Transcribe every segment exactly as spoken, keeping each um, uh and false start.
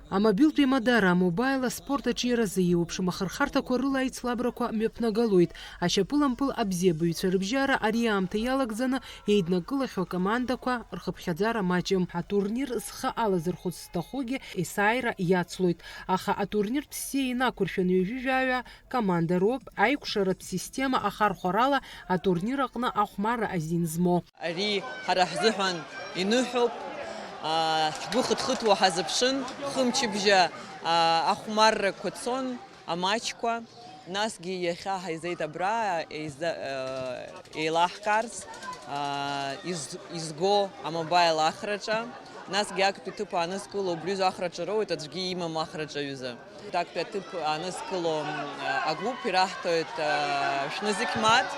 Амобилтә еимадара А-Мобаил аспорт аҿиаразы еиуеиԥшым ахырхарҭақәа рыла аицлабрақәа мҩаԥнагалоит. Ашьапылампыл абзиабаҩцәа рыбжьара ари аамҭа иалагӡаны еиднакылахьоу акомандақәа рхыԥхьаӡара маҷым. Атурнир зхы алазырхәыц зҭахугьы есааира иацлоит, аха атурниртә ссиа инақәыршәаны ҩажәи жәаҩа команда роуп аикәшаратә система ахархәарала атурнир аҟны ахәмарра азин змоу. Ари ҳара ҳзыҳәан иныҳәоуп. Аа, ҳгәы хыҭхыҭуа ҳазыԥшын, хымчыбжьа, аа, ахәмаррақәа цон, амаҷқәа. Насгьы иахьа ҳаизеит абра еиза-, аа, еилаҳкаарц, аа, из-, изго А-Мобаил ахраҿа. Насгьы актәи ҭыԥ аанызкыло убри рзы ахраҿа роуеит, аӡәгьы имам ахраҿа аҩыза. Актәи аҭыԥ аанызкыло, м, агәыԥ ираҳҭоит, а, шәнызқь мааҭ,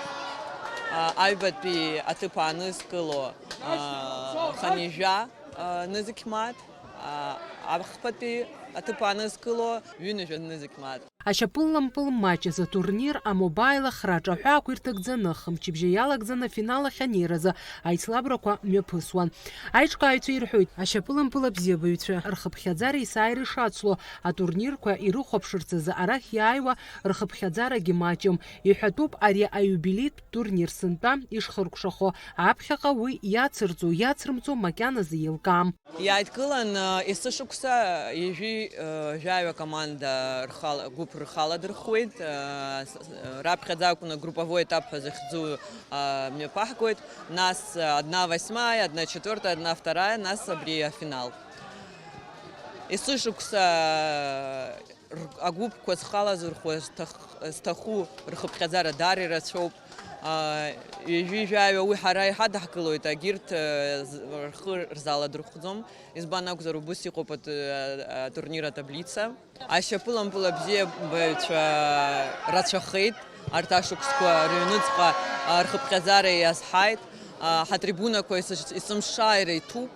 а, аҩбатәи аҭыԥ аанызкыло, а, хынҩажәа, а, нызқь мааҭ, а, ахԥатәи аҭыԥ аанызкыло ҩынҩажәа нызқь мааҭ. Ашьапылампыл маҷ азы атурнир А-Мобаил ахраҿа аҳәаақәа ирҭагӡаны, хымчыбжьа иалагӡаны афинал ахь анеиразы аицлабрақәа мҩаԥысуан. Аиҿкааҩцәа ирҳәоит, ашьапылампыл абзиабаҩцәа рхыԥхьаӡара есааира ишацло, атурнирқәа ирыхәаԥшырц азы арахь иааиуа рхыԥхьаӡарагьы маҷым. Иҳәатәуп ари аиубилеитә турнир сынтәа ишхыркәшахо, аԥхьаҟа уи иацырҵо, иацрымҵо макьаназы еилкаам. Иааидкылан, ы, есышықәса ҩажәи, ы, жәаҩа команда рхала, гәыԥ рхаладырхәуеит, ы, с-, с-, раԥхьаӡа акәны групповой этап ҳәа захьӡу, ы, мҩаԥаҳгоит, нас, ы, одна восьмая, одна четвёртая, одна вторая, нас абри афинал. Есышықәса, ы, р-, агәыԥқәа зхалазырхәуа зҭах-, зҭаху рхыԥхьаӡара даара ирацәоуп. Аа, ҩажәи жәаҩа уи ҳара иҳадаҳкылоит, агьырҭ, э, з-, рхы рзаладырхәӡом. Избан акәзар, убыс иҟоуп ат-, а-, атурнир атаблица. Ашьапылампыл абзиабаҩцәа рацәахеит, арҭ ашықәсқәа рыҩныҵҟа, а, рхыԥхьаӡара иазҳаит. А, ҳатрибунақәа есыш-, есымшааира иҭәуп.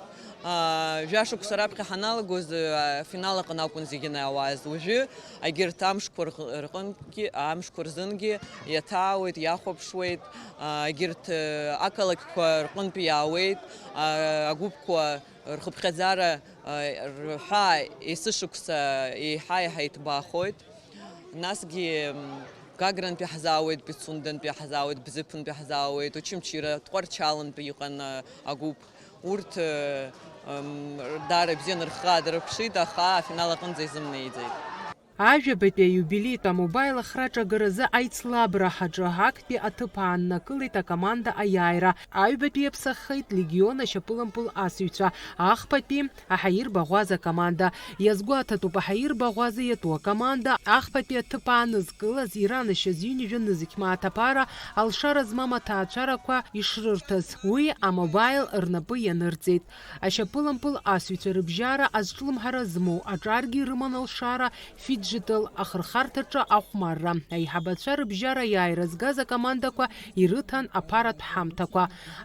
Аа, жәашықәса раԥхьа ҳаналагоз, аа, афинал аҟны акәын зегьы иаауаз. Уажәы егьырҭ амшқәа рҟ-, рҟынгьы, амшқәа рзынгьы иаҭаауеит, иахәаԥшуеит, аа, егьырҭ, э, ақалақьқәа рҟынтәи иаауеит, аа, агәыԥқәа рхыԥхьаӡара, аа, рҳәаа есышықәса еиҳа-еиҳа иҭбаахоит. Насгьы, м, Гагрантәи ҳзаауеит, Пицундантәи ҳзаауеит, Бзыԥынтәи ҳзаауеит, Очамчыра, Тҟәарчалнтәи иҟан, а, агәыԥ. Урҭ, ы, м, даара ибзианы рхы аадырԥшит, аха афинал аҟынӡа изымнеиӡеит. Ажәабатәи аиубилеитә А-Мобаил ахраҿагаразы аицлабра ҳаҿы актәи аҭыԥ ааннакылеит акоманда Аиааира. Аҩбатәи иаԥсаххеит Легион ашьапылампыл асыҩцәа, ахԥатәи Аҳаирбаӷәаза команда. Иазгәаҭатәуп Аҳаирбаӷәаза иатәу акоманда ахԥатәи аҭыԥ аанызкылаз иранашьаз ҩынҩажәа нызқь мааҭ аԥара алшара змам аҭаацәарақәа ишрырҭаз. Уи А-Мобаил рнапы ианырҵеит. Ашьапылампыл асыҩцәа рыбжьара азҿлымҳара змоу аҿаргьы рыман алшара Фиджитал ахырхарҭаҿы ахәмарра. Аиҳабацәа рыбжьара аиааира згаз акомандақәа ирыҭан аԥаратә ҳамҭақәа.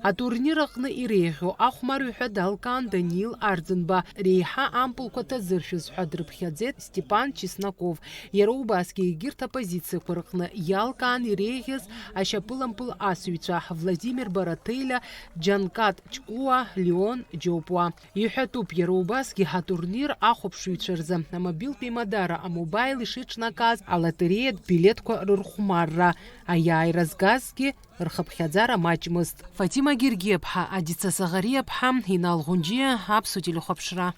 Атурнир аҟны иреиӷьу ахәмарҩ ҳәа далкаан Даниил Арӡынба. Реиҳа ампылқәа ҭазыршәыз ҳәа дрыԥхьаӡеит Степан Чесноков. Иара убасгьы егьырҭ апозициақәа рҟны иалкаан иреиӷьыз ашьапылампыл асыҩцәа Владимир Барателиа, Џьанкат Ҷкәуа, Леон Џьопуа. Иҳәатәуп иара убасгьы ҳатурнир ахәаԥшыҩцәа рзы амобилтә еимадара А-Мобаил ишеиҿнакааз алотереиатә билеҭқәа рырхәмарра. Аиааира згазгьы рхыԥхьаӡара маҷмызт. Фатима Гергиаԥҳа, Адица Саӷариаԥҳа, Инал Ӷәынџьиа, Аԥсуа телехәаԥшра.